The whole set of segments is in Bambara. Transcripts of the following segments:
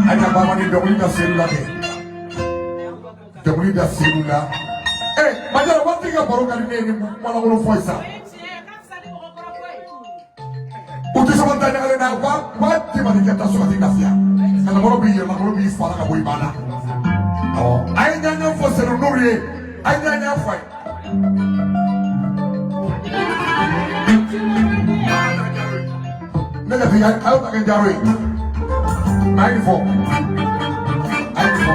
A ka baba ni dɔnkili da Seyidu la kɛ, dɔnkili da Seyidu la. Majara, waati ka baro ka di ne ye ni kumalankolon fɔ ye sa. U tɛ sabali da ɲagalen na, u b'a di ma ni ka taa so ka t'i lafiya. Kalanbaro b'i yɛlɛma, b'i fa la ka bɔ i ba la. Awɔ, a ye ɲaɲa fɔ Seyidu Nuru ye, a ye ɲaɲa fɔ a ye. Ne ka fi a y'o ta kɛ jaro ye. A ye nin fɔ, a ye nin fɔ,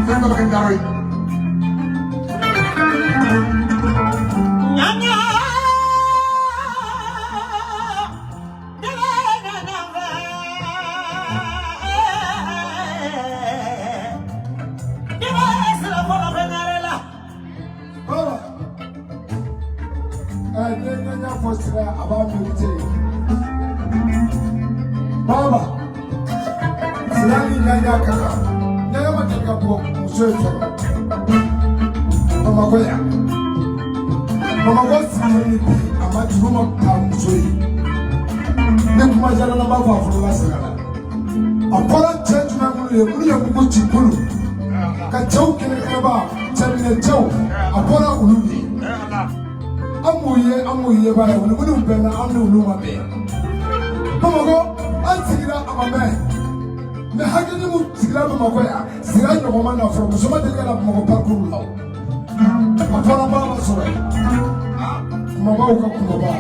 fɛn dɔ bɛ kɛ jaro ye. Baba, n'i ye ɲɛɲɛ fɔ sira, a b'a mérité. Baba, sira ni ɲɛɲɛ ka kan. Ɲɛɲɛ ma deli ka bɔ muso ye fɔlɔ. Bamakɔ yan. Bamakɔ sigilen ni bi, a ma juru ma ta muso ye. Ni kuma diyara n na, n b'a fɔ a fɔlɔla sira la. A fɔra cɛ jumɛn minnu ye, minnu ye mugu ci kunun ka cɛw kelen kelenba cɛ minɛ cɛw, a bɔra olu de ye. An m'u ye, an m'u ye ba ye, olu minnu bɛnna an ni olu ma bɛn. Bamakɔ an sigira a ma mɛn, mɛ hakili min sigira Bamakɔ yan, sira ɲɔgɔn ma na fɔlɔ. Muso ma deli ka na Bamakɔ parcours la o. A fɔra ba ma sɔrɔ yen, kumabaw ka kumaba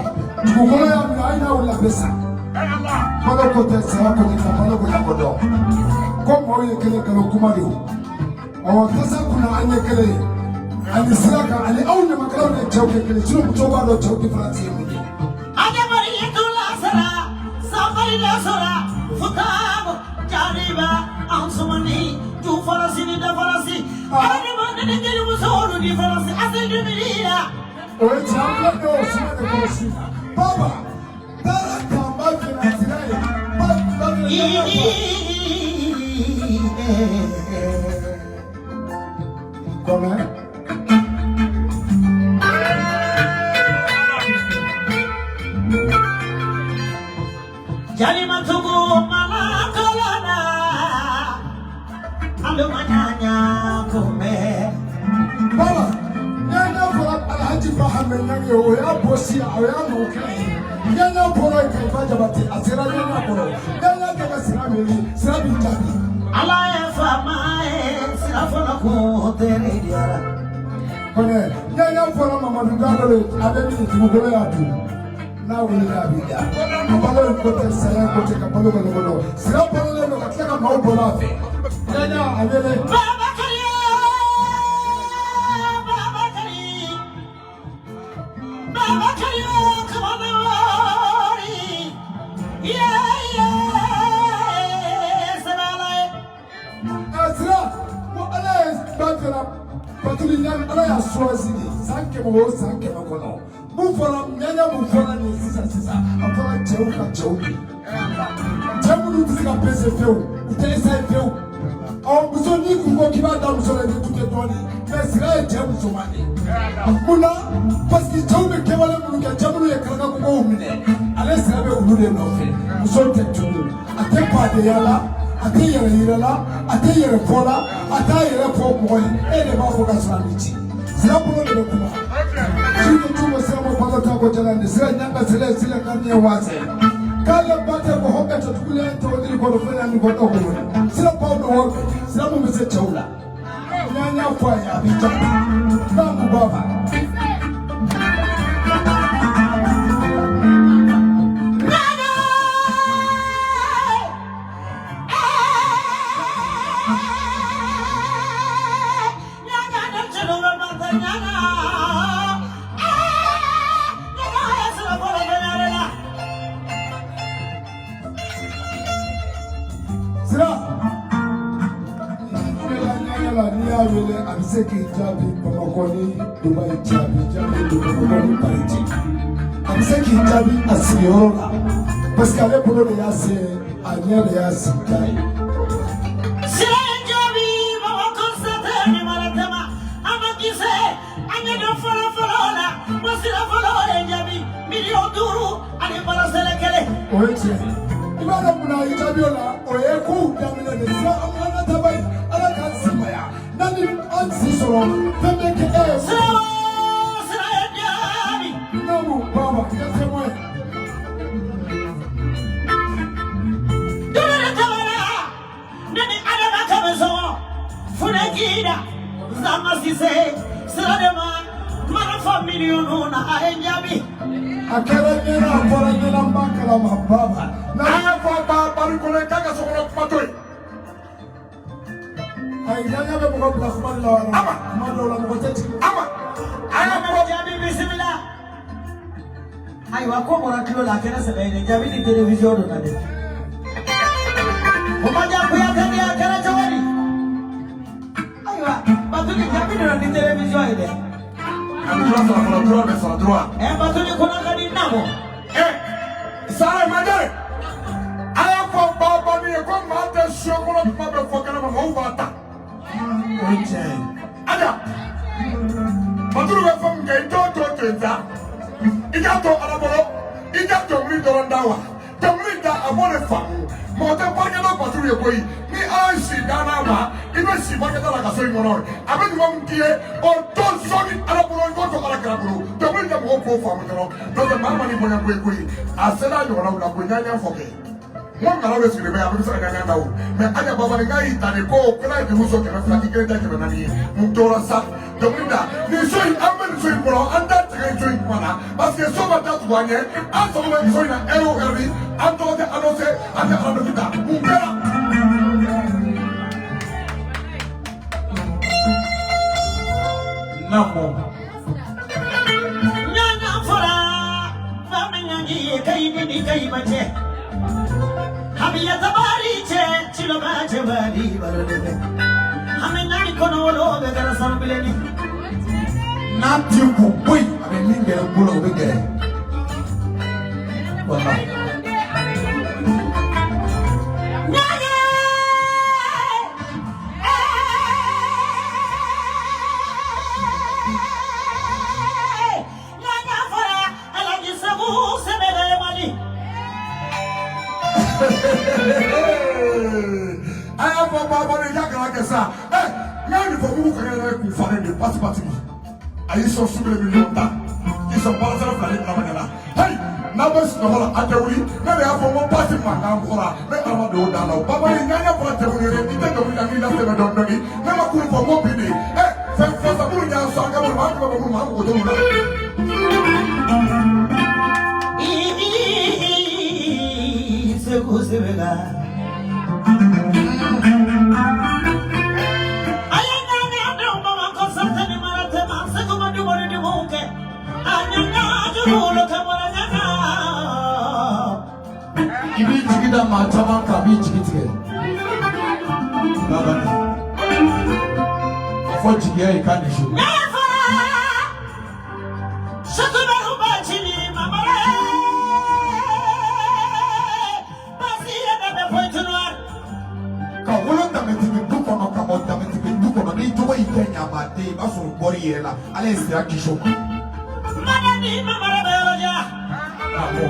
dugukolo y'a minɛ, a y'a wuli a bɛ sa. Balo ko tɛ, saya ko tɛ, ka balo ko ko dɔn ko maaw ye kelen kalo kuma de o. Awɔ, tasa kunna an ye kelen ye ani sira kan ani aw ɲamakalaw de cɛw kɛ kelen, sinon musow b'a dɔn cɛw différence ye mun ye. O ye tiɲɛ, an filɛ nin ye o suma de kɔrɔ su in na. Baba taara kanba fɛ sira ye ba ba ɲɛɲɛ fɔ. Kɔnɛ. Jalimatugu malakalana alumanyanya kumbe. Baba, ɲɛɲɛ fɔra Alhaji Bahamɛ Ɲangi ye, o y'a bɔsi, o y'a nɔgɔ ye. Ɲɛɲɛ bɔra yen Kayiba Jabate, a sera ɲɛɲɛ kɔrɔ. Ɲɛɲɛ kɛ ka sira miiri, sira b'i jaabi. Ala ye faama ye sira fɔlɔ ko tere diyara. Kɔnɛ, ɲɛɲɛ fɔra Mamadu Gado de, a bɛ min dugukolo y'a dun. N'a wulila a b'i da. Balo in ko tɛ, saya ko tɛ, ka balo ka ɲɔgɔn dɔn. Sira balolen don ka tila ka maaw bɔlɔ a fɛ. Ɲɛɲɛ a wele. Babakari Babakari Babakari kamanawari ye ye sarala. Sira ko ala ye ba kɛra batuli ɲani, ala y'a choisi de san 100 o san 100 kɔnɔ. Mun fɔra ɲɛɲɛ, mun fɔra nin sisan sisan, a fɔra cɛw ka cɛw de. Cɛ minnu tɛ se ka pese fiyewu, u tɛ essayer fiyewu. Ɔ muso n'i kun ko k'i b'a da muso la, i bɛ tute dɔɔnin, mais sira ye cɛ musoman de ye. Mun na? Parce que cɛw bɛ kɛwale minnu kɛ, cɛ minnu ye karaka kogow minɛ, ale sira bɛ olu de nɔfɛ. Muso tɛ tugun, a tɛ badenya la, a tɛ yɛrɛ yira la, a tɛ yɛrɛ fɔ la, a t'a yɛrɛ fɔ mɔgɔ ye. E de b'a fɔ ka sɔrɔ a ni ci. Sira bolo de bɛ kuma. Sugu tugu sira ma balo ta ko jala ni sira ɲanga sira sira ka ɲɛ waase. K'ale ba tɛ ko hɔn ka cɛ tugulen tɔ ni kɔrɔ fɛn ni kɔrɔ ko wɛrɛ. Sira baw bɛ wɔɔrɔ, sira mun bɛ se cɛw la. N'an y'a fɔ a ye, a b'i jaabi. N'a mun b'a ma. Sira. N'i y'a wele, a bɛ se k'i jaabi Bamakɔ ni Dubayi cɛ, a b'i jaabi Bamakɔ ni Paris cɛ, a bɛ se k'i jaabi a sigiyɔrɔ la, parce que ale bolo de y'a se, a ɲɛ de y'a sigi ye. O ye tiɲɛ ye. I b'a dɔn munna a y'i jaabi o la? O ye kow daminɛ de. sɔrɔ fɛn bɛ kɛ e ye. Sira o sira ye jaabi. Naamu baba i ka témoin. Dulore Kamara, ne ni Adama Kamisɔgɔ, Funɛ Jida, Zama Sise, sira de ma, mana fɔ miliyɔn na a ye n jaabi. A kɛra ɲɛna a bɔra ɲɛna n b'a kalama baba. A y'a fɔ Babani Kone k'a ka sokɔnɔ kuma to yen. Ayi ɲaɲa bɛ mɔgɔ bila kuma de la wa? Ama. Kuma dɔw la mɔgɔ tɛ jigin. Ama a y'a Adama fɔ jaabi bisimila. Ayiwa ko bɔra tulo la a kɛra sɛbɛ ye dɛ, jaabi ni télévision donna dɛ. O ma diya Kuyate de a kɛra cogo di? Ayiwa Batuli jaabi donna ni télévision ye dɛ. A bɛ droit sara fɔlɔ, droit bɛ sara droit. Ɛ Batuli kunna ka di na bɔ. Ɛ Sara Majare, a y'a fɔ Babani ye ko maa tɛ so kɔnɔ kuma bɛ fɔ kɛnɛ ma, maaw b'a ta. O ye tiɲɛ ye. Aja Batulu bɛ fɛn min kɛ, i t'o to yen sa, i k'a to Ala bolo, i ka dɔnkili dɔrɔn da wa dɔnkili da a b'o de faamu. Mɔgɔ tɛ barikada Batulu ye koyi. Ni Ala ye si dan n'a ma, i bɛ si barikada la ka so in kɔnɔ. A bɛ ɲuman min k'i ye, o to sɔnni Ala bolo, i k'o to Ala kira bolo. Dɔnkili da mɔgɔw k'o faamu dɔrɔn, n'o tɛ maa ma ni bonya koyi koyi. A sera a ɲɔgɔnnaw la koyi. Ɲaɲa fɔ kɛ n ko ŋalaw de sigilen bɛ yan, a bɛ se ka ɲaɲa da o mɛ. Aja Babani k'a y'i ta de ko kɛra ye juru so 200, k'i kelen ta 400 ye. Mun tora sa dɔnkili da nin so in, an bɛ nin so in kɔnɔ, an t'a tigɛ nin so in kuma na parce que so ma datugu an ɲɛ, an sago bɛ nin so in na ɛri o ɛri, an tɔgɔ tɛ annoncé, an tɛ ala dɔnkili da. Mun kɛra? Naamu. Ɲaɲa fɔra ba min ɲangi ye kayi ni kayi ma cɛ. Hamiya tabari cɛ ciloba cɛ bali baro de bɛ. Hami ɲani kɔnɔ wolo bɛ kɛra sanu bilenni. N'a t'i kun boyi a bɛ min gɛrɛ bolo o bɛ gɛrɛ. Walahi. Ɲaɲa. Ɲaɲa fɔra Alaji Segu Sɛnɛgali Mali. A y'a fɔ Babani k'a kana kɛ sa. Ɛ n y'a nin fɔ mugu ka kɛ kun falen de pasi pasi a y'i sɔn su kelen miliyɔn tan k'i sɔn balasara fila ni adamaden la. Hayi n'a bɛ sunɔgɔ la a tɛ wuli. Ne de y'a fɔ n ko pasi mankan bɔra ne adamadenw da la o. Babani ɲaɲa fɔra cɛ minnu ye i tɛ dɔnkili da n'i lasɛbɛ dɔɔni dɔɔni. Ne ma kuru fɔ n ko bi de ɛ fɛn fɛn sa minnu y'an sɔn an ka bolo ma an tun bɛ minnu ma an mago t'olu la. Segu Sɛnɛgali. Aye ɲaɲa denw Bamakɔ santani mara tɛ ma Segu ma dumuni di mun kɛ. A ɲaɲa juru kamara ɲaɲa. I b'i jigi da maa caman kan a b'i jigi tigɛ. Babani. A fɔ jigiya ye k'a ni su. Ɲaɲa fɔra Sekubaru Bacili Mamare. Basi yɛrɛ bɛ Pointe Noire. Ka wolo danbetigi du kɔnɔ ka bɔ danbetigi du kɔnɔ n'i tɔgɔ y'i kɛ ɲamaden i b'a sɔrɔ o bɔr'i yɛrɛ la Ala ye sira kisi o ma. Madani Mamare bɛ yɔrɔ jan. Awɔ.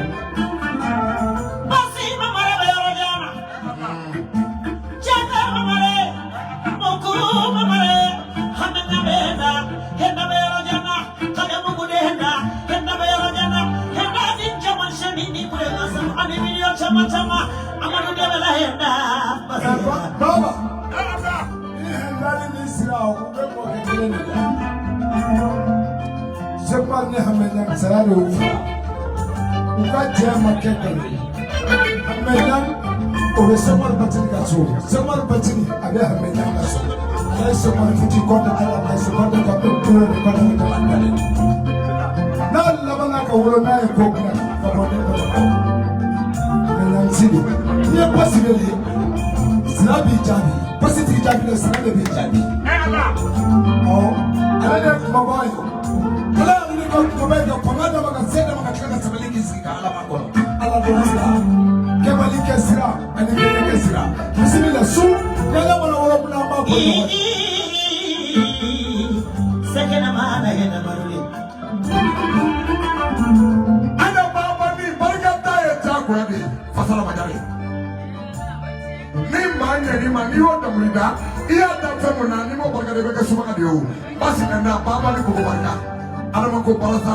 Basi Mamare bɛ yɔrɔ jan na. Jaka Mamare, Mokuru Mamare, Hamina bɛ na, Henda bɛ yɔrɔ jan na, Kajamugu de Henda, Henda bɛ yɔrɔ jan na, Henda ni caman sɛni ni kule ka sanu ani miliyɔn caman caman, Amadu de bɛ la Henda. Basi Henda. Baba. Ni hɛndali ni sira u bɛ mɔgɔ kelen de la. Sekuba ni Hamɛɲan saya de y'u faga. U ka jɛ ma kɛ nkalon ye. Hamɛɲan o bɛ Sekuba Batili ka so. Sekuba Batili a bɛ Hamɛɲan ka so. Ale ye Sekuba Fiti kɔnta ala ma Sekuba ka bɛ kuro de kɔnta bɛ jama dalen. N'a labanna ka wolo n'a ye ko dilan ka bɔ ne Bamakɔ. Hamɛɲan sigi. N'i ye pasi wele sira b'i jaabi. Pasi t'i jaabi dɛ, sira de b'i jaabi. Awɔ, ale de ye kumaba ye. Ala y'a ɲini ka kumaba ye ka fanga d'a ma ka se d'a ma ka tila ka sabali k'i sigi ka Ala makɔnɔ. Ala dɔn sira. Kɛbali kɛ sira ani kɛnɛ kɛ sira. Bisimila su ɲaɲa mana wolo mun na an b'a fɔ ɲɔgɔn ye. Sekena mana hena maruli. Aja Babani barika da ye diyagoya de ye fasala Majare. Ni maa ɲɛn'i ma n'i y'o dɔnkili da i I y'a da fɛn mun na n'i m'o barika da i bɛ kɛ subaga de ye o. Basi ka na baba ni koko barika. Adama ko barasa,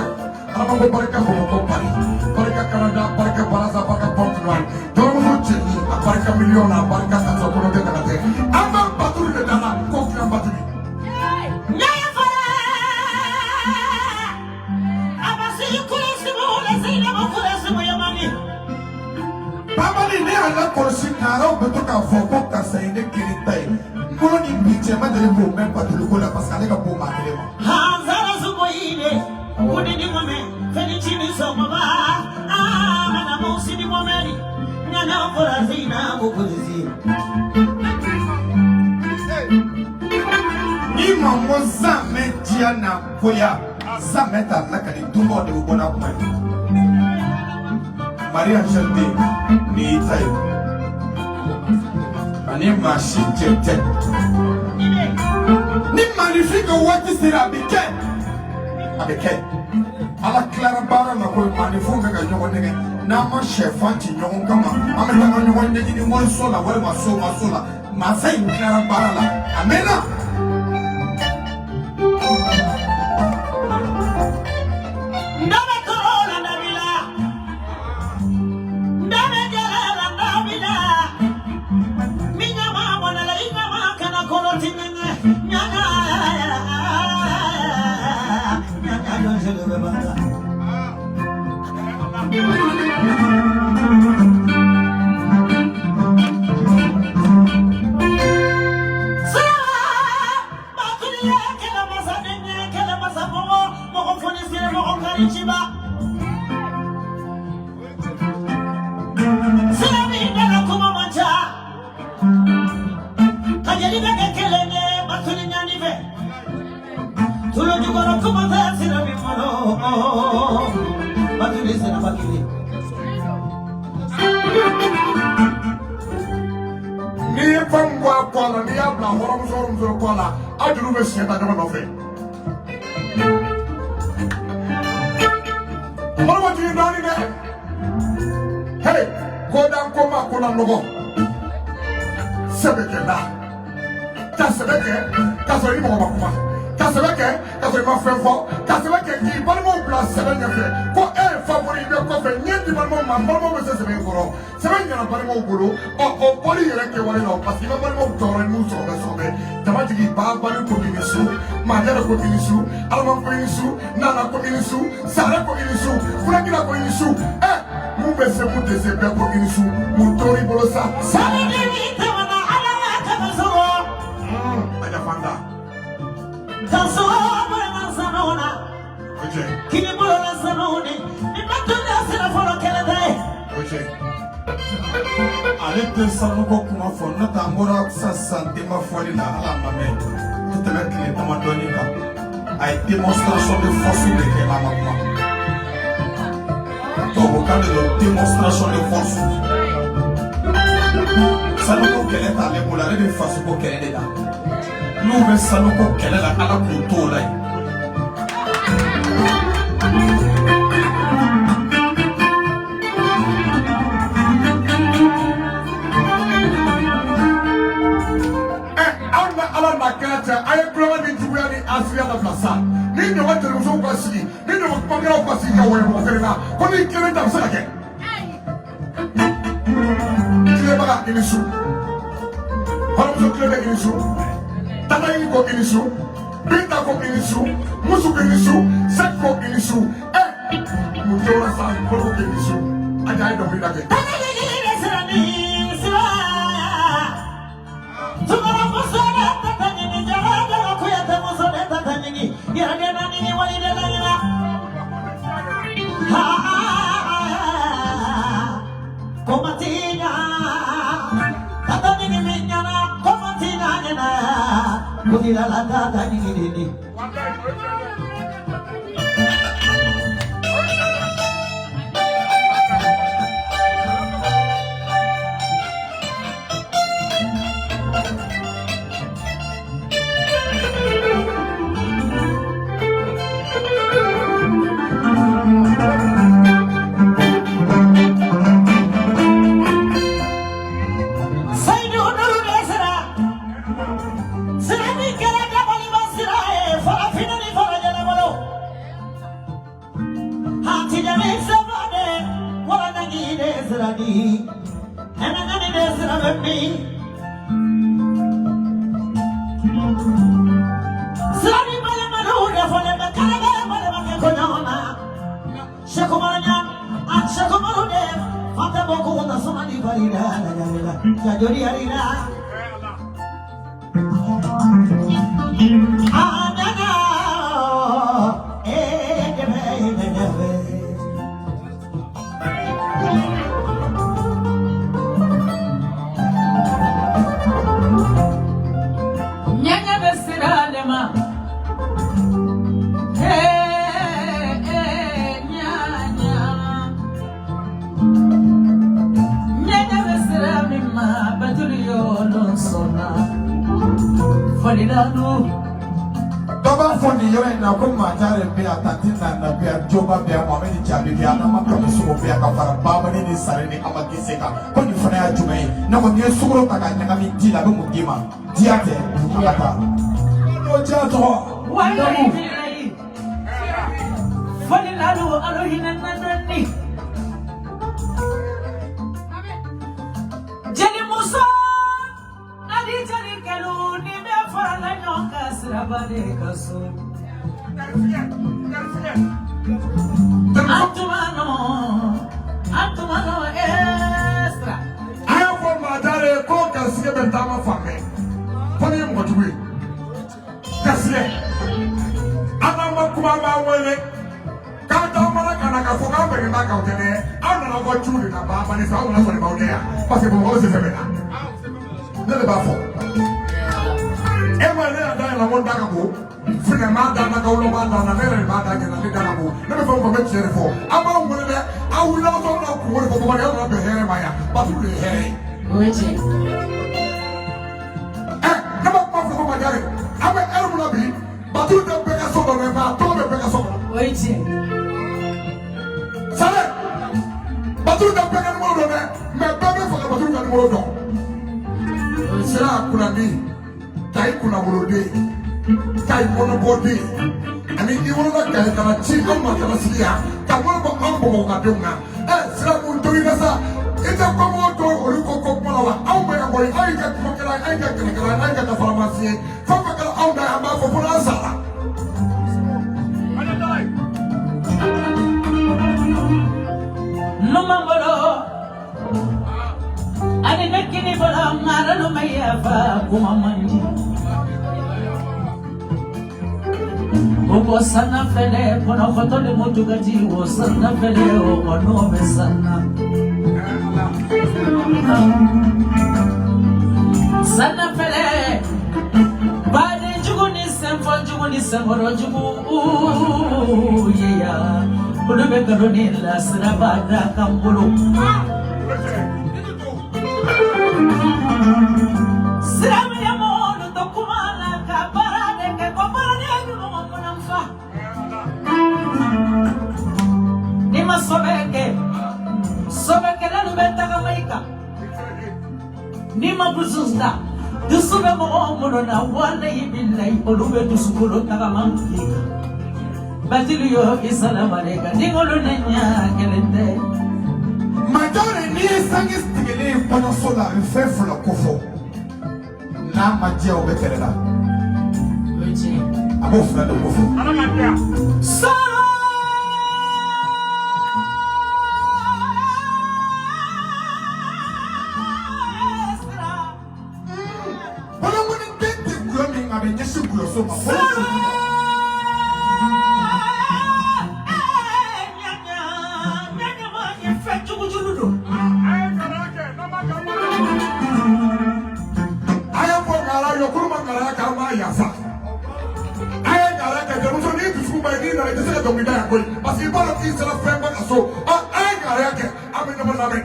Adama ko barika Bamakɔ Paris. Barika Canada, barika Baraza, barika Pointe-Noire. Tɔrɔmuso cɛɲi, a barika miliyɔn na, a barika karisa kɔnɔ tɛ kana tɛ. An bɛ baturu de da la ko filan baturu. Babali ne y'a lakɔlɔsi naaraw bɛ to k'a fɔ ko karisa ye ne kelen ta ye n bolo ni bi cɛ ma deli k'o mɛn batoliko la parce que ale ka bon maa kelen ma. Ni ma n ko zamɛ diya n'a goya zamɛ t'a lakali dunbaw de bɛ bɔ n'a kuma ye. Marie Angèle den nin y'i ta ye ani maa si cɛ tɛ. Ni maanifin ka waati sera a bɛ kɛ a bɛ kɛ ala tilara baara la koyi maanifinw bɛ ka ɲɔgɔn nɛgɛ n'an ma sɛfan ci ɲɔgɔn kama an bɛ taa ka ɲɔgɔn ɲɛɲini moriso la walima somaso la masa in tilara baara la a mɛnna. N'i ye fɛn bɔ a kɔ la n'i y'a bila hɔrɔnmuso hɔrɔnmuso kɔ la aw juru bɛ siɲɛ ta ɲɔgɔn nɔfɛ. Moribo jigin dɔɔnin dɛ. Hey, kodan ko ma ko la nɔgɔ. Sɛbɛ kɛ la. Ka sɛbɛ kɛ k'a sɔrɔ i mɔgɔ ma kuma. Ka sɛbɛ kɛ k'a sɔrɔ i ma fɛn fɔ. Ka sɛbɛ kɛ k'i balimaw bila sɛbɛ ɲɛfɛ. Ko e ye favori i bɛ kɔfɛ ɲɛ di balimaw ma balimaw bɛ se sɛbɛ in kɔrɔ. Sɛbɛn ɲɛna balimaw bolo ɔ o bɔli yɛrɛ kɛwale la parce que i ma balimaw tɔɔrɔ i m'u sɔgɔbɛ sɔgɔbɛ jama jigi babali ko i ni su majɛrɛ ko i ni su alama ko i ni su nana ko i ni su sare ko i ni su furakila ko i ni su ɛ mun bɛ se mun tɛ se bɛɛ ko i ni su mun tor'i bolo sa. A yafa n da. O cɛ. O cɛ. Ale tɛ sanuko kuma fɔ n'o tɛ an bɔra sisan denba fɔli la ala ma mɛn tɛ tɛmɛ tile damadɔni kan a ye démonstration de force de kɛ a ma kuma tubabukan de don démonstration de force sanuko kɛlɛ t'ale bolo ale bɛ fasoko kɛlɛ de la n'u bɛ sanuko kɛlɛ la ala k'u t'o la yen. Aw ni ala n'a kɛra cɛ a ye kulonkɛ ni juguya ni asiya dabila sa ni ɲɔgɔn jelimusow ka sigi ni ɲɔgɔn kumakɛlaw ka sigi ka wɔyɔ mɔgɔ kelen na ko ni kelen ta bɛ se ka kɛ tilebaga i ni su hɔrɔnmuso tilebe i ni su tatayi ko i ni su binta ko i ni su musu ko i ni su sɛki ko i ni su ɛ mun tora sa ko i ni su a jaa ye dɔnkili da kɛ. min? Sirani balemadu de fɔlen bɛ kɛrɛfɛ balimakɛ ko ɲɔgɔn na. Sekumar ɲan, a Sekumaru de fanta bɔ ko na sumani barida la la jajori arira. Ah, nana, eh, debe, debe. Ɲɛɲɛ bɛ sira de ma. Ee, ee, ɲaɲa. Ɲɛɲɛ bɛ sira min ma, batuli y'olu sɔnna. Falilalu. Dɔ b'a fɔ nin yɔrɔ in na ko Majare bɛ yan, Tanti Nana bɛ yan, Joba bɛ yan, Mohamɛdi Jaabi bɛ yan, Adama Kamisogo bɛ yan, ka fara Babani ni Sare ni Amagese kan. Ko nin fana y'a jumɛn ye? Ne ko n'i ye sukaro ta k'a ɲagami ji la, a bɛ mun d'i ma? Diya tɛ, an ka taa. N'o diya tɔgɔ. Walayi bilayi. Falilalu alo hinɛ na dɔɔni. Jelimuso ani jelikɛlu ni bɛ farala ɲɔgɔn kan siraba de ka so. Antumano, Antumano extra. A y'a fɔ Majare ye ko garisigɛ bɛ taama fan bɛɛ, fo n'i ye mɔgɔ jugu ye. Garisigɛ, an n'an ma kuma, an b'an wele k'an taamana ka na k'a fɔ k'an bɛnnen b'a kan, o tɛ dɛ. Aw nana bɔ ciw de la Babani fɛ, aw nana sɔrɔ b'aw kɛ yan, parce que Bamakɔ bɛ se fɛn bɛɛ la. Ne de b'a fɔ e ma, ne y'a da yɛlɛ ko n da ka bon, finɛ m'a da n na, kawula b'a da n na, ne yɛrɛ de b'a da ɲɛna, ne da ka bon. Ne bɛ fɛn o fɛn, n bɛ tiɲɛ de fɔ. An b'aw wele dɛ, aw wulila aw tɔgɔ la kungo de fɔ Bamakɔ, aw nana bɛn hɛrɛ ma yan, Batulu de ye hɛrɛ ye. O ye tiɲɛ. Ɛ, ne ma kuma fɔ ko Majare, an bɛ ɛri min na bi, Batulu tɛ bɛɛ ka so dɔn dɛ, mais a tɔgɔ bɛ bɛɛ ka so kɔnɔ. O ye tiɲɛ. Sare, Batulu tɛ bɛɛ ka numéro dɔn dɛ, mais bɛɛ bɛ fɛ ka Batulu ka numéro dɔn. Sira kunnandi, Kayi kunnawoloden, Kayi mɔnɔbɔden, ani i wolola Kayi ka na ci anw ma, ka na sigi yan ka mɔnɔ bɔ anw Bamakɔkadenw na. Ɛ, sira mun tobi ka sa, i tɛ kɔmɔgɔw to olu ko kuma la wa? Anw bɛ yan koyi, anw y'i ka kumakɛla ye, anw y'i ka kɛlɛkɛla ye, anw y'i ka kafaramasi ye. Fɛn fɛn kɛra anw da ye, an b'a fɔ fo n'an sara. Numan bolo ani ne kini bolo ŋaralu ma yafa kuma man di. O ko sanna fɛlɛ kɔnɔkɔtɔ le motugati o sanna fɛlɛ o kɔnɔ bɛ sanna. Sanna fɛlɛ baden jugu ni senfɔ jugu ni senkɔrɔ jugu yeya olu bɛ nkalon ni lasiraba da kan bolo. Sira min ye mɔgɔw to kuma la ka baara de kɛ ko baaraden ɲuman mana fa. N'i ma sɔbɛ kɛ, sɔbɛkɛlalu bɛ tagama i kan. N'i ma dusu ta, dusu bɛ mɔgɔ minnu na, walayi bilayi olu bɛ dusukolo tagama i kan. Batili yo i salamaleka ni olu ne ɲɛ kelen tɛ. Majare, n'i ye sange tigɛlen ye kɔɲɔso la, a bɛ fɛn fila ko fɔ. N'a ma diya, o bɛ kɛlɛ la. O ye tiɲɛ. A b'o fila de ko fɔ. Sira. Bolokoli den tɛ gulɔ min, a bɛ ɲɛsin gulɔso ma. A y'a fɔ ŋara yɔkuru ma ŋara k'an b'a yafa. A ye ŋara kɛ denmuso n'i dusukun ba ye, n'i nana i tɛ se ka dɔnkili da yan koyi, parce que i b'a dɔn k'i sera fɛnba ka so. Ɔ, a ye ŋara kɛ, an bɛ ɲɔgɔn lamɛn.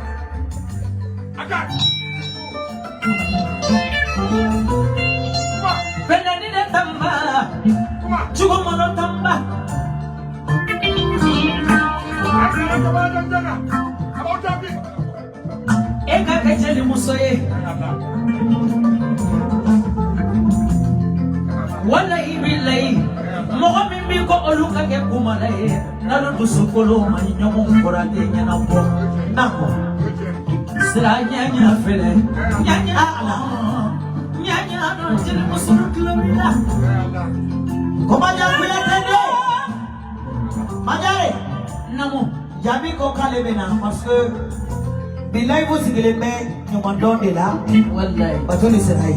Bɛnani de tamba, jugumono tamba. E ka kɛ jelimuso ye. Walayi bilayi, mɔgɔ min b'i ko olu ka kɛ kumala ye, n'olu dusukolo ma ɲi ɲɔgɔn kɔrɔ a tɛ ɲɛnabɔ. Nakɔ. Sira ɲaɲa filɛ ɲaɲa ala ɲaɲa dɔn jeli muso tulo b'i la. Ko Maja Kuyate de Majare. Namu. Jaabi ko k'ale bɛ na parce que bi live sigilen bɛ ɲumandɔn de la. Wallahi. Batuli sera ye.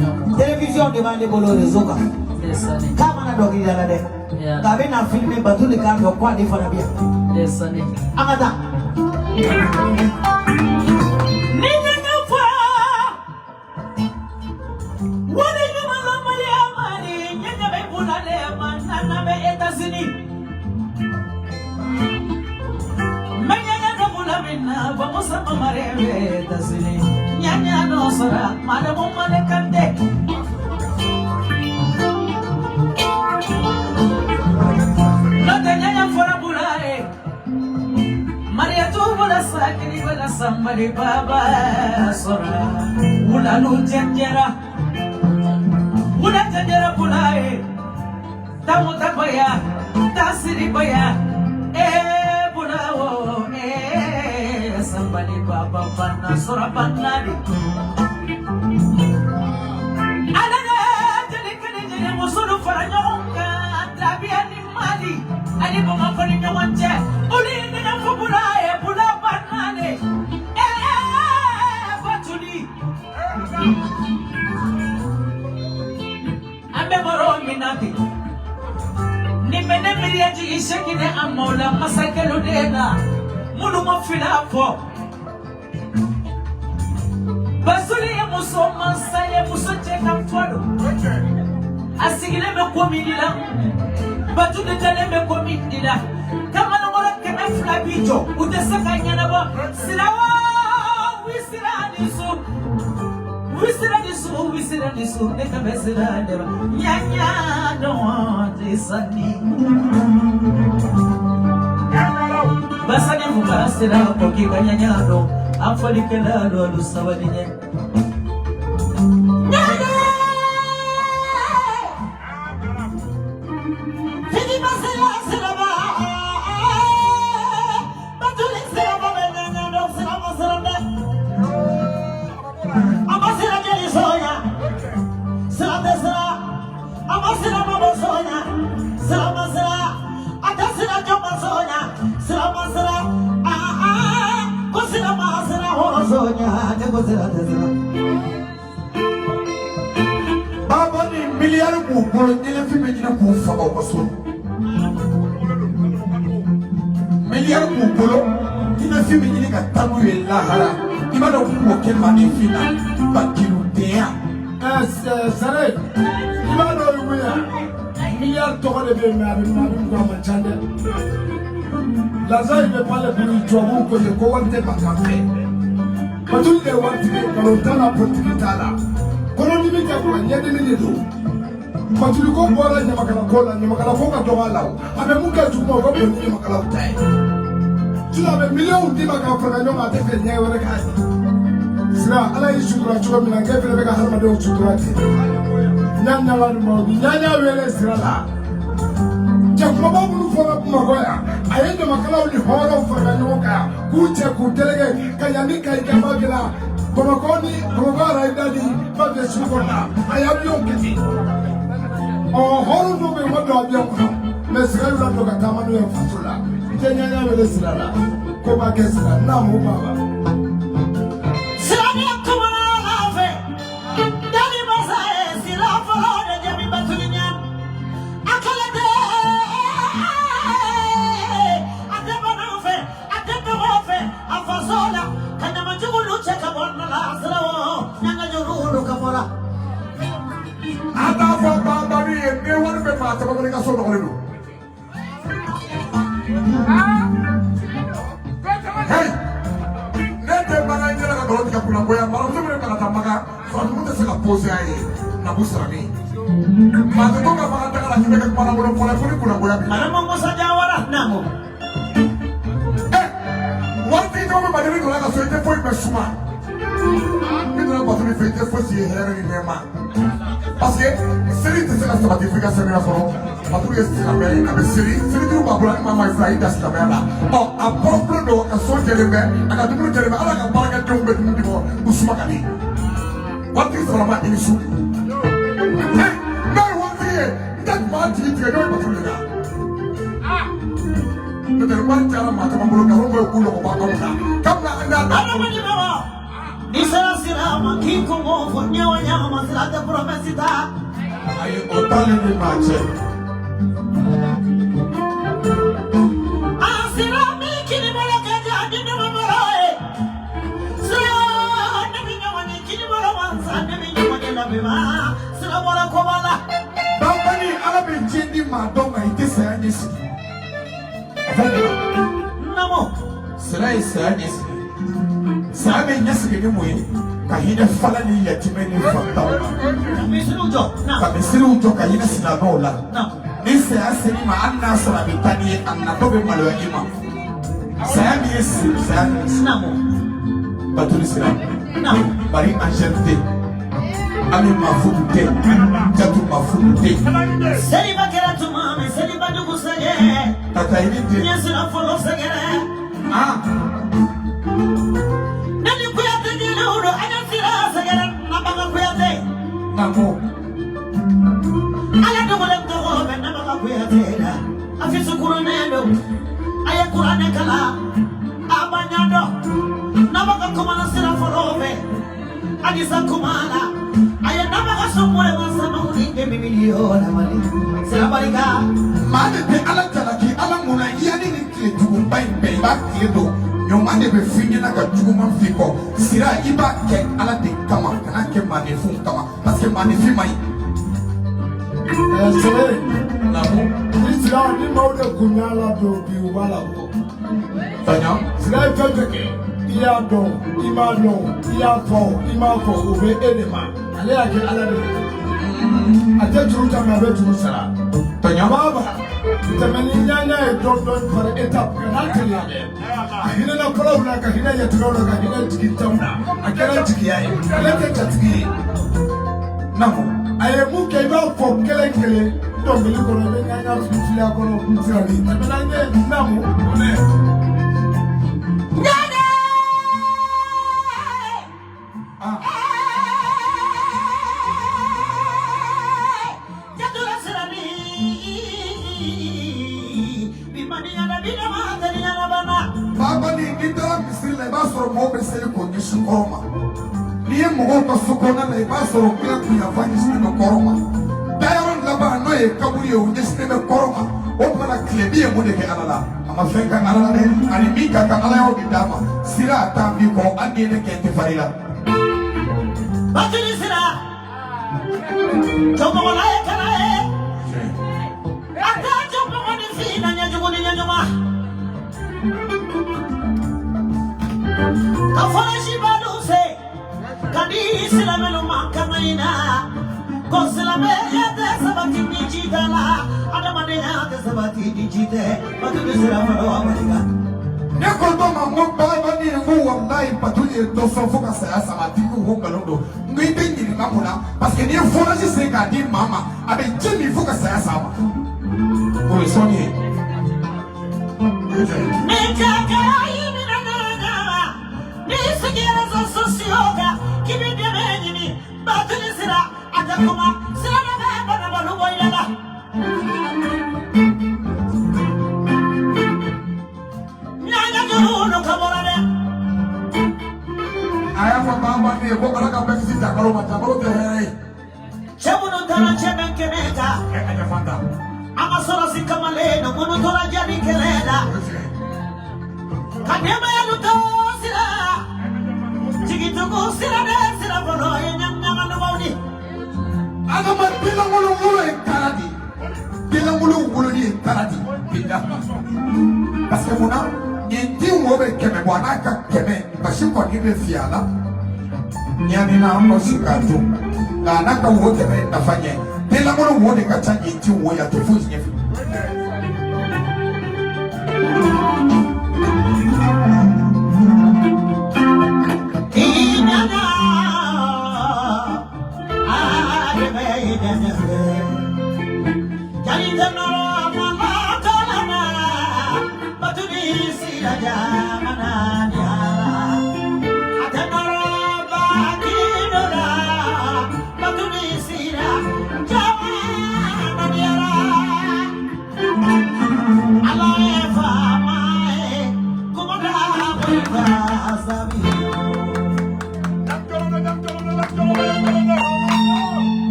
Namu. Télévision de b'ale bolo réseau kan. Ndeysaan. K'a mana dɔnkili da la dɛ. Yeah. Nka a bɛ na filmer Batuli k'a dɔn ko ale fana bɛ yan. Ndeysaan. An ka taa. Ni ɲaɲa fɔ wali ɲuman lamaliya mali ɲaɲa bɛ bulale ma nana bɛ États-Unis. Mɛ ɲaɲa dɔ bula min na bamusa mamare bɛ États-Unis. Ɲaɲa dɔ sɔrɔ Madamu Male Kante. N'o tɛ ɲaɲa fɔra bula ye. Mariatu bula sakiri bula sanbali baba sɔrɔ wulalu jɛnjɛra wula jɛnjɛra bula ye tamu tabaya tasiri baya ee bula wo ee sanbali baba banna sɔrɔ banna de ala ka jeli kelen jeli musolu fara ɲɔgɔn kan Drabiya ni Mali ani Bamakɔ ni ɲɔgɔn cɛ olu ye ɲɔgɔn fɔ bula ye bula banna de ee Batuli an bɛ baro min na bi nin bɛ ne miiriya jigin seki ni a maaw la masakɛlu de la minnu ma fila fɔ Basuli ye muso mansa ye muso cɛ ka fɔ don. A sigilen bɛ ko min la Batuli dalen bɛ ko min de la kamalenkɔrɔ 200 b'i jɔ u tɛ se ka ɲɛnabɔ sira o wisira ni su wisira ni su wisira ni su ne ka bɛ sira de ma ɲaɲa dɔn tɛ sani basani fuga sira ko k'i ka ɲaɲa dɔn an fɔlikɛla dɔlu sabali ɲɛ. Fini masira siraba Batuli siraba bɛ ɲaɲa dɔn sira ma siran dɛ. A ma sira jeli sonya sira tɛ sira a ma sira mabɔ sonya sira ma sira a tɛ sira jɔn ma sonya sira ma sira aa aa ko sira ma sira hɔrɔn sonya ne ko sira tɛ sira. Baba ni miliyari b'u bolo ɲɛnɛfin bɛ ɲini k'u faga u ka so. Miliyari b'u bolo ɲɛnɛfin bɛ ɲini ka taa n'u ye lahara. I b'a dɔn k'u b'o kɛ maaninfin na bakiludenya. Sare, i b'a dɔn o ye mun ye miliyari tɔgɔ de bɛ yen mɛ a bɛ maa min kɔ a man ca dɛ. L'argent il veut pas le bruit tubabuw ko ten ko wari tɛ mankan fɛ. Batuli de ye waritigi ye nkalon t'a la politiki t'a la. Kɔnɔdimi tɛ kuwa ɲɛdimi de don. Batuli ko bɔra ɲamakala ko la ɲamakala ko ka dɔgɔ a la o. A bɛ mun kɛ duguma o ka bon ni ɲamakalaw ta ye. Sinon a bɛ miliyɔnw d'i ma k'a fara ɲɔgɔn kan a tɛ fɛ ɲɛ wɛrɛ k'a ye. Sira ala y'i sutura cogo min na k'e fana bɛ ka hadamadenw sutura ten. Ɲaɲa wa ni mɔgɔ bi ɲaɲa wele sira la. Cɛ kumaba minnu fɔra Bamakɔ yan a ye ɲamakalaw ni hɔrɔnw fara ɲɔgɔn kan k'u cɛ k'u delege ka yan ni Kayi kɛ Bafila Bamakɔ ni Bamakɔ arayida ni Bafila sugu kɔnɔna a ye avion kɛ ten. Ɔ hɔrɔn dɔw bɛ yen u ma don avion kɔnɔ mɛ sira y'u ladon ka taama n'u ye faso la. I tɛ ɲaɲa wele sira la ko b'a kɛ sira naamu baba. Sira de kumana la fɛ dali masa ye sira fɔlɔ de jaabi Batuli ɲɛ. A kɛlɛ tɛ a tɛ banaw fɛ a tɛ tɔgɔ fɛ a faso la ka ɲamajugulu cɛ ka bɔ nɔ la sira o ɲanga jurulu ka bɔ la. A t'a fɔ baba min ye ni wari bɛ maa caman bolo i ka so nɔgɔlen don. Hey! Ne tɛ bagan ɲɛna ka nkalon tigɛ kunnagoya maramuso min bɛ ka taa Makan faratugu tɛ se ka pose a ye Nabu Sarani. Maa tɛ to ka bagan taga la k'i bɛ kɛ kumalankolon fɔla ye fo ni kunnagoya b'i la. Madama Musa Jawara naamu. Ɛ waritigi caman bɛ Mali donna ka so i tɛ foyi mɛn suma. N'i donna Batuli fɛ i tɛ fosi ye hɛrɛ ni nɛɛma. Parce que seli tɛ se ka sabati f'i ka saniya fɔlɔ. Baturu ye silamɛ ye, a bɛ seli, selituru b'a bolo, ani maa maa fila y'i da silamɛya la. Ɔ a pɔrɔpɔrɔ don, a ka so jɛlen bɛ, a ka dumuni jɛlen bɛ, ala ka baarakɛdenw bɛ dumuni di ma, u suma ka di. Waritigi sɔrɔla i ni su. N'o ye waritigi ye, n tɛ maa jigi tigɛ n'o ye baturu de la. N'o tɛ wari cayara maa caman bolo, nkalon bɛ k'u lɔgɔbɔ anw na. Kabini an y'a dɔn. Adamaden mɔgɔ, n'i sera sira ma k'i kungo fɔ ɲɛ o ɲɛ ma sira tɛ promesse ta. Ayi, o t'ale ni maa cɛ. A sira min kini bolo ka jan ni numan bolo ye. Sira ne bɛ ɲɔgɔn ye kini bolo man sa ne bɛ ɲɔgɔn ye labɛnba. Sira bɔra koba la. Banbali, ala bɛ diɲɛ di maa dɔ ma, i tɛ saya ɲɛsigi. A fɔ mun na? Namo. Sira ye saya ɲɛsigi. Saya bɛ ɲɛsigi ni mun ye? Ka hinɛ fala ni yatimɛ ni fantanw na. Ka misiriw jɔ. Na. Ka misiriw jɔ, ka hinɛ silamɛw la. Na. Ni saya ser'i ma, hali n'a sɔrɔ a bɛ taa n'i ye, a natɔ bɛ maloya i ma. Saya min ye saya min ye Namo. Batuli sira. Namo. Marie Angèle tɛ, Ami Mafudu tɛ, Jatu Mafudu tɛ. Seliba kɛra tuma min, seliba dugu sɛgɛ. Tatayini tɛ. N ye sira fɔlɔ sɛgɛrɛ. Ah. Ne ni Kuyate jeliw don, an ye sira sɛgɛrɛ Nabaga Kuyate. Namo. Ala dogolen tɔgɔ bɛ Nabaga Kuyate la. A fisi kuranɛ don, a ye kuranɛ kalan, a ma ɲa dɔn. Nabaga kumana sira fɔlɔ fɛ, Adisa kumana. A ye Nabaga sɔnmure ma sanu ni demi miliyɔn lamali. Sira barika. Maa de tɛ ala jalaki ala mun na yanni ni tile juguba in bɛɛ i b'a tile don ɲuman de bɛ f'i ɲɛna ka juguman f'i kɔ. Sira, i b'a kɛ ala de kama, kana kɛ maaninfinw kama, parce que maaninfin man ɲi. Sɛbɛ. Naamu. Ni sira ni maaw de kun y'a ladon bi, u b'a labɔ. Tɔɲɔ. Sira ye fɛn fɛn kɛ, i y'a dɔn, i m'a dɔn, i y'a fɔ, i m'a fɔ, o bɛ e de ma. Ale y'a kɛ ala de ye. A tɛ juru ta, mɛ a bɛ juru sara. Tɔɲɔ. Baba, tɛmɛ ni ɲaɲa ye dɔɔni dɔɔni par étape, ka n'a teliya dɛ. A hinɛna fɔlɔw la, ka hinɛ yatimɛw la, ka hinɛ jigintanw na. A kɛra jigiya ye. Ale tɛ jatigi ye. Naamu. A ye mun kɛ, i b'a fɔ kelen kelen dɔnkili kɔnɔ, i bɛ ɲaɲa fili a kɔnɔ sira ni tɛmɛ n'a ye naamu. Ɲaɲa. Ah. Jatula sira ni. Bi mani ɲana bi dama tani ɲana bana. Babani, n'i taara misiri la, i b'a sɔrɔ mɔgɔw bɛ seli k'o ɲɛsin kɔrɔ ma. N'i ye mɔgɔw ka so kɔnɔna la, i b'a sɔrɔ kira kunyanfan ɲɛsinnen bɛ kɔrɔ ma. Dayɔrɔ laban, n'o ye kaburu ye, o ɲɛsinnen bɛ kɔrɔ ma. O tuma na, tilebin ye mun de kɛ ala la? A ma fɛn kɛ ala la dɛ. Ani min ka kan, ala y'o de d'a ma. Sira a t'an b'i kɔ, hali n'i ye ne kɛ, n tɛ fari la. Batuli sira. Jɔnmɔgɔla ye kala ye. A tɛ jɔnmɔgɔ ni fin na ɲɛjugu ni ɲɛɲuman. Ka fɔlɔsi balu se. Ka di silamɛlu ma kama in na. Ko silamɛya tɛ sabati ni ji t'a la. Adamadenya tɛ sabati ni ji tɛ. Batuli sira fɔlɔ a barika. Ne ko dɔ ma, n ko babani, n ko walayi, batuli ye dɔ sɔn fo ka saya sama. A tigi ko ko nkalon don. N ko i bɛ ɲininka mun na? Parce que n'i ye forage sen k'a di maa ma, a bɛ ji min fo ka saya s'a ma. O ye sɔnni ye. Ni jaka yimina nana, ni sigi réseaux sociaux kan k'i bɛ dɛmɛ ɲini, batuli sira a tɛ kuma, sira dɔ bɛ banabalu bɔ i la. Ɲaɲa juru ka bɔra dɛ. A y'a fɔ babani ye ko ala ka bɛɛ kisi jakalo ma, jakalo tɛ hɛrɛ ye. Cɛ minnu taara cɛ bɛ kɛnɛ kan, Ɛ a ɲɛfan ta. an ka sɔrɔsi kamalen na minnu tora jaabi kɛlɛ la, O ye tiɲɛ ye. Ka denbayalu to sira, jigitugu sira dɛ sira fɔlɔ ye ɲaŋ dugaw di. Adama denlankolon wolo ye kara de ye. Denlankolon wololi ye kara de ye bilahi. Parce que mun na nin den wo bɛ 100 bɔ, a n'a ka 100 basi kɔni bɛ fiyɛ a la. Ɲani na an bɛ si k'a dun, nka a n'a ka wo 100 ye nafa ɲɛ. Denlankolon wo de ka ca nin ti wo ye, a tɛ foyi ɲɛfɛ. Inyana, ah,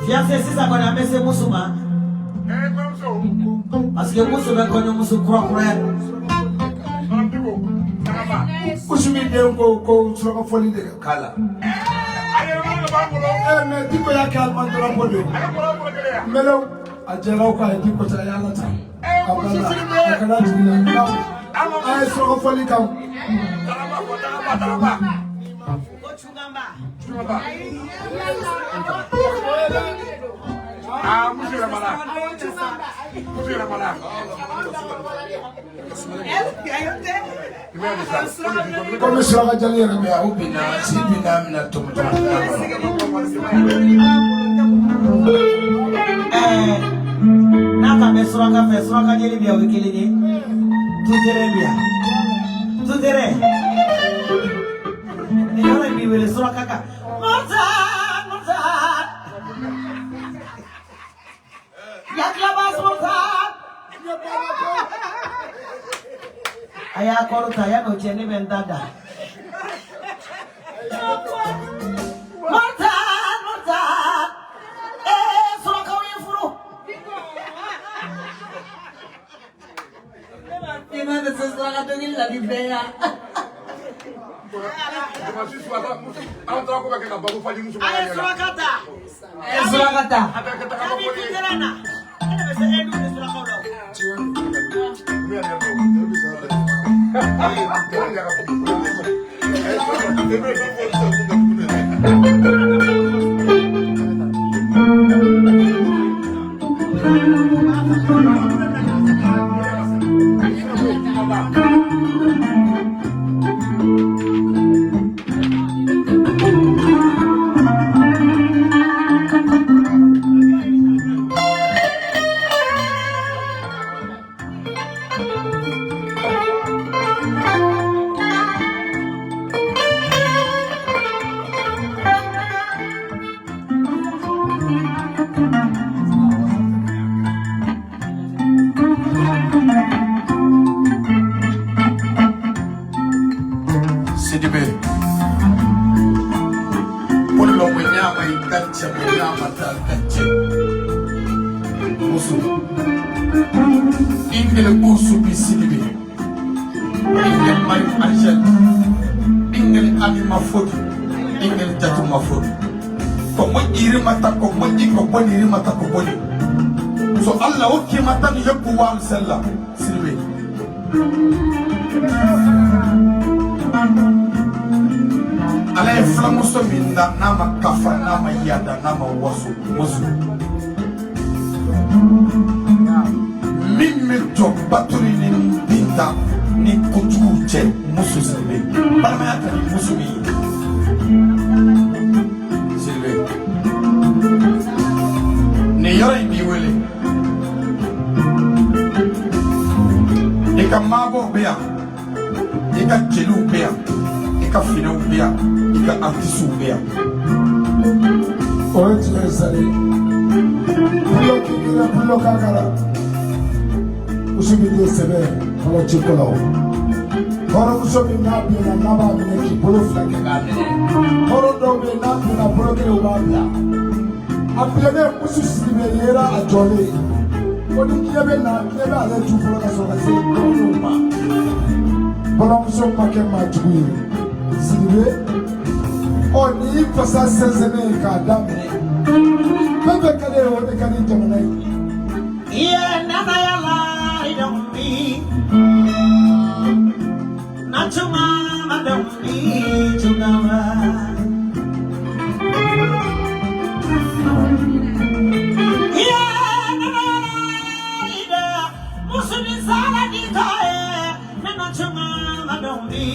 Fiancé sisan kɔni an bɛ se muso ma. Parce que muso bɛ kɔɲɔmuso kura kura ye. Usumi den ko ko suraka fɔli de ka k'a la. Mais Diko y'a kɛ alimantara de ye. Mɛlɛw a jɛra o kan a ye Diko ta a y'a lata. A banna a kana jigin na. A ye suraka fɔli kan. Komi suraka jali yɛrɛ bɛ yan o binna si binna minɛ tɔmɔtɔmɔ. N'a ka bɛ suraka fɛ suraka jeli bɛ yan o ye kelen ye. Tutere bɛ yan. Tutere. Nin yɔrɔ in b'i wele suraka kan. Murtan Murtan. Yaklabas Murtan. A y'a kɔrɔ ta yan'o cɛ ne bɛ n ta da. Murtan Murtan. Surakaw ye furu. Ne ma bɛ se suraka dɔnkili la ni bɛɛ ya. A ye suraka ta. A ye suraka ta. Kabi tutere na. E de bɛ se e dun ni surakaw la o. Sidibe pullo mo ñaama yi gàcce mo ñaamata gàcce musu ɓinguel ɓursubi Sidibe ɓinguel Mariam Angel ɓinguel Ami Mafodu ɓinguel Jatu Mafodu ko moƴƴi rimata ko moƴƴi ko boni rimata ko boni so Allah hokkima tan yokku waalu sella Sidibe. Ala ye filamuso min da n'a ma kafa n'a ma yada n'a ma waso muso min bɛ jɔ baturi ni binta ni kojuguw cɛ muso Sidibe balimaya ka di muso min ye Sidibe nin yɔrɔ in b'i wele i ka maabɔw bɛ yan i ka jeliw bɛ yan i ka finɛw bɛ yan i ka artisiw bɛ yan. O ye tiɲɛ ye sari. Pulo kikira pulo kakara. Usumi den sɛbɛ fɔlɔ ci kɔlɔ. Hɔrɔnmuso min n'a bilenna n'a b'a minɛ k'i bolo fila kɛ k'a minɛ. Hɔrɔn dɔw bɛ yen n'a bilenna bolo kelen u b'a bila. A bilennen muso Sidibe yera a jɔlen. Ko ni diɲɛ bɛ na diɲɛ bɛ ale ju fɔlɔ ka sɔrɔ ka se dɔgɔninw ma. Balimamuso ma kɛ maa jugu ye. Sidibe ɔ n'i y'i fasa sɛnsɛnnen ye k'a daminɛ fɛn fɛn ka di ye o de ka di jamana ye. Iye nana yala idambi Nachuma madambi chugama Iye nana yala ida musuni sala dikae Nachuma madambi.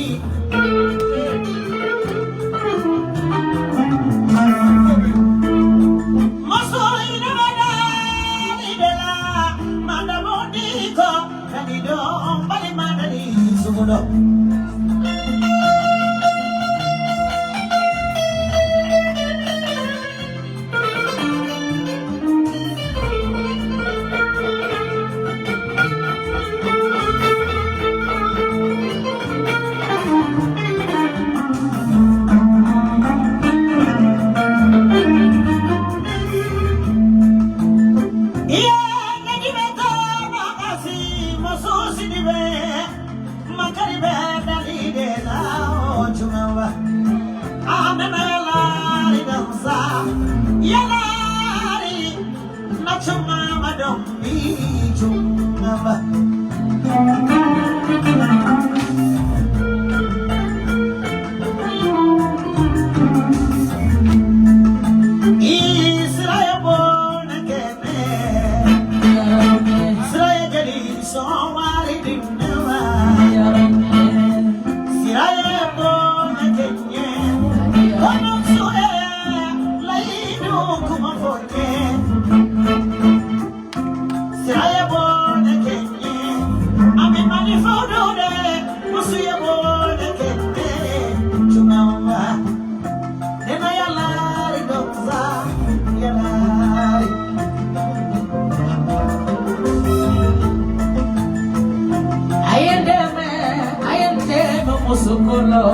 Kolo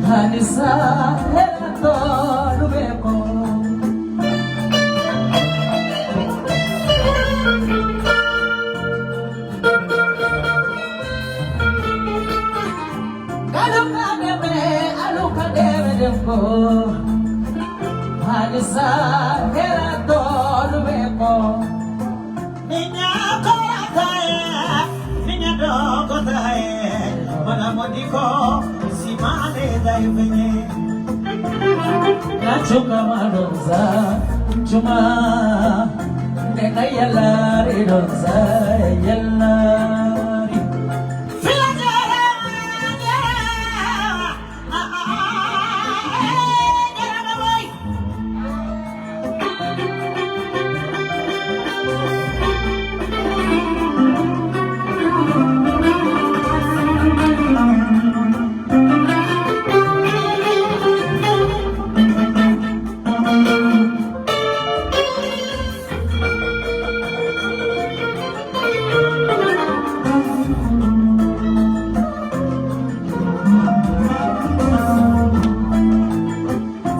halisa hɛrɛ tɔlu bɛ kɔ. Alu ka dɛmɛ, alu ka dɛmɛ de ko. Halisa hɛrɛ tɔlu bɛ kɔ. Ninya kotae, ninya dokotae, mana modiko simane daifenye. Nachuka madonza chuma nena yalari donza yalari. Fila jara jara, ah ah ah, jara babai.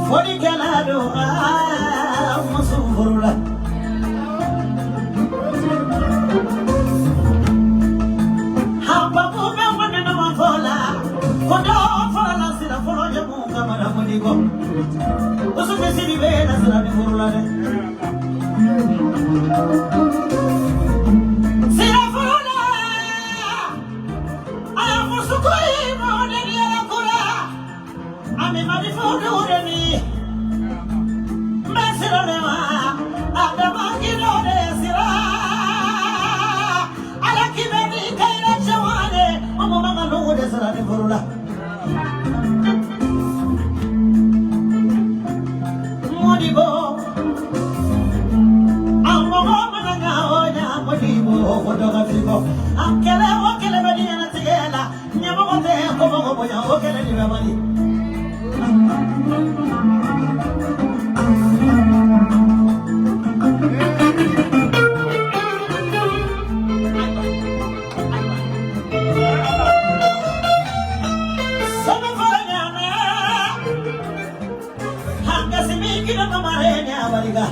Foli kɛla don aa muso furula. Hababu bɛ wani na ma fɔ la, ko dɔ fɔlɔ la sira fɔlɔ jɛ mun kama na mo di kɔ. Muso bɛ siri bɛ na sira ni furu la dɛ. Sira furu la, a muso ko ye mɔgɔ de yɛrɛ ko la, a mi ma di furu de mi. N bɛ sira de ma, a dama k'i dɔ de sira. Ala k'i bɛ ni kɛlɛ cɛwale, mɔgɔ man ka n'o de sira ni furu la. Modibo, a mɔgɔ mana ɲa o ɲa Modibo ko dɔ ka f'i kɔ. A kɛlɛ o kɛlɛ bɛ diɲɛlatigɛ la, ɲɛmɔgɔ tɛ ko mɔgɔ bonya o kɛlɛ de bɛ mali. Sɛbɛn fɔlɔ ɲana, hanga simi kina kamare ɲa barika.